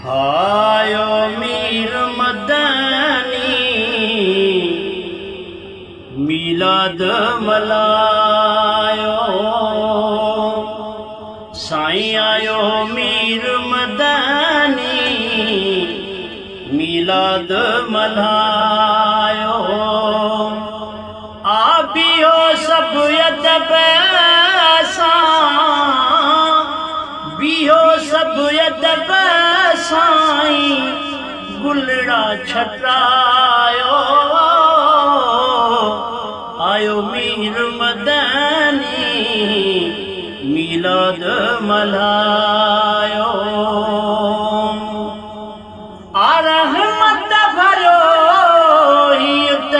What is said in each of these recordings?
आयो मीर मदनी मीलाद मलायो, साईं आयो मीर मदनी मीलाद मल्हायो। आ बिहो सभु अदब सां, बिहो सभु अदब साईं गुलड़ा छटायो। आयो मीर मदनी मीलाद मल्हायो। आ रहमत भरो हीअं त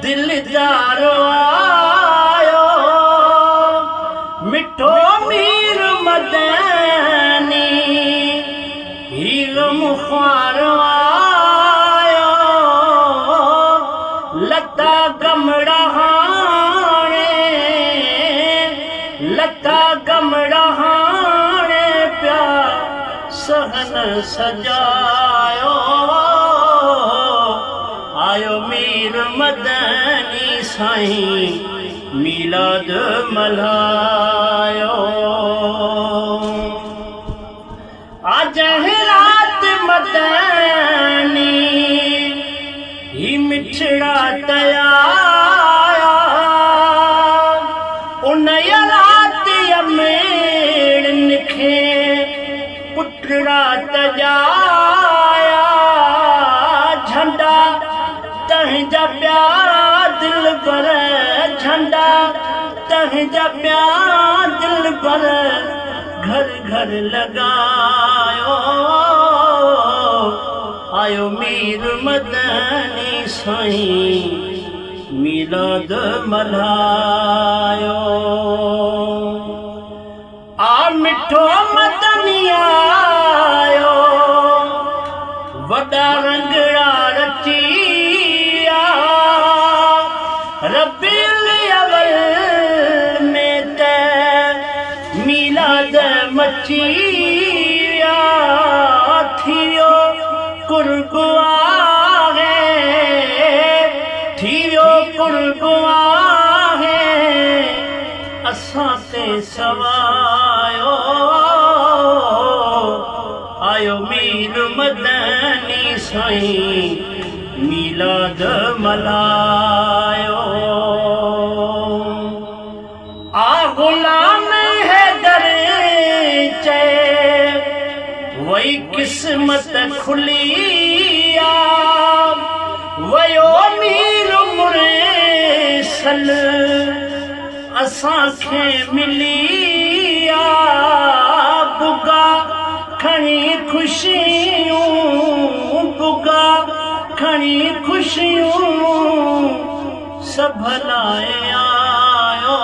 दिलदार आयो, मिठो मीर मदनी ही ग़मख़्वार आयो। लता गमड़ा हाणे, लता गमड़ा हाणे पिया सहन सजायो। आयो मीर मदनी साईं मीलाद मल्हायो। आज रात मदनी ही मिठड़ा तयाया, उन रात अमेड़नि खे पुटड़ा तजाया। झंडा तंहिंजा पिया दिल भर, झंडा तंहिंजा पिया दिल भर घर घर लगायो। आयो मीर मदनी साईं मीलाद मल्हायो। आ मिठो मदनी आयो, वॾा रंगड़ा रचिया। रबीउल अव्वल में त मीलाद मचिया। थी वियो कुर्ब आहे, थी वियो कुर्ब आहे, असां ते सवायो। आयो मीर मदनी साईं मीलाद मल्हायो। आ ग़ुलाम हैदर चए वई किस्मत खुली आ, वयो मीर मुरसल असांखे मिली आ। बुगा खणी ख़ुशियूं, बुगा खणी ख़ुशियूं सभ लाइ आयो।